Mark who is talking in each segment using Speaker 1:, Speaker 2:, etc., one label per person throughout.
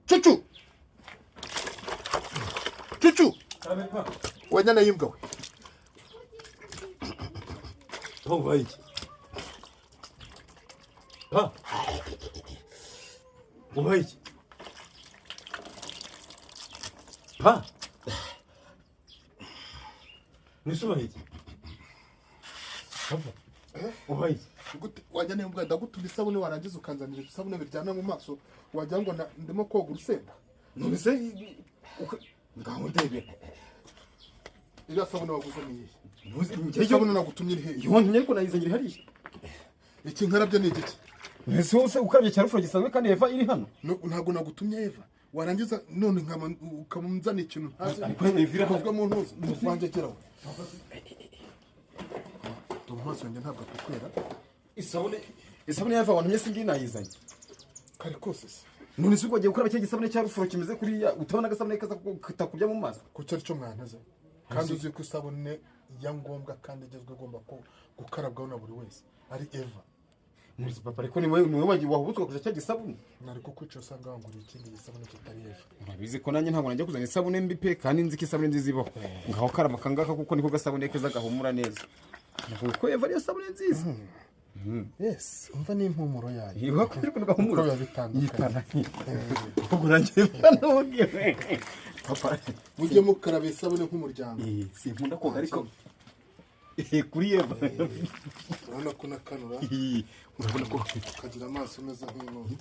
Speaker 1: Cucu cucu wanyana y'imbwa we
Speaker 2: pa iki pa ubaye iki pa nisubaye iki papa ubaye iki
Speaker 1: wajya niba ndagutuma isabune warangiza ukanzanira isabune biryana mu maso wagira ngo ndimo koga urusenda.
Speaker 2: None se ngaho ndebera
Speaker 1: iriya sabune waguze ni iyihe? Isabune nagutumye iri hehe?
Speaker 2: Iyo ntumye ariko nayizanye iri hariya.
Speaker 1: Iki nkarabyo ni igiki?
Speaker 2: Ese wose ukarabye cyarufuro gisanzwe kandi Eva iri hano?
Speaker 1: Ntabwo nagutumye Eva warangiza none ukamunzana ikintu ntazi ikozwe mu ntuzi wanjye geraho. Mu maso yanjye ntabwo akukwera.
Speaker 2: Isabune Eva wantumye singi nayizanye
Speaker 1: kare kose se.
Speaker 2: None se ugiye gukaraba cya gisabune cya rufuro kimeze kuriya utabona agasabune kaza kutakubya mu maso?
Speaker 1: Kuki aricyo mwantaze kandi uzi ko isabune ya ngombwa kandi igezwe igomba gukarabwaho na buri wese ari Eva.
Speaker 2: None papa ariko ni wowe wahubutswe kuja cya gisabune?
Speaker 1: Nari kukwica usanga wanguriye ikindi gisabune kitari Eva.
Speaker 2: Urabizi ko nanjye ntabwo najya kuzana isabune mbi pe kandi nzi ko isabune nziza ibaho. Ngaho karaba kangaka kuko niko gasabune keza gahumura neza. Kuko Eva ariyo sabune nziza.
Speaker 1: Yes, umva n'impumuro yayo.
Speaker 2: Iba kuri gahumura.
Speaker 1: Uko bitandukanye.
Speaker 2: Ubwo nanjye nubwiwe. Papa,
Speaker 1: mujye mukaraba isabune nk'umuryango.
Speaker 2: Sinkunda koga ariko kuri Eva.
Speaker 1: Urabona ko nakanura.
Speaker 2: Urabona ko
Speaker 1: ukagira amaso meza nk'inuma.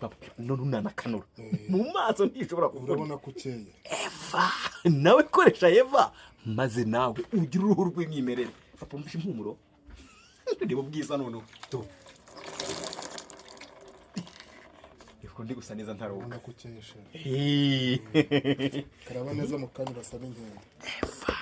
Speaker 2: Papa, none unanakanura. Mu maso ntishobora kubona.
Speaker 1: Urabona ko ukeye.
Speaker 2: Eva, nawe koresha Eva maze nawe ugira uruhu rw'imwimerere. Papa, umvishe impumuro. Reba ubwiza noneho. Do. Reka ndi gusa neza ntaroga.
Speaker 1: Urabona ko ukeye. Karaba neza mu kanya urasa n'inkende.
Speaker 2: Eva.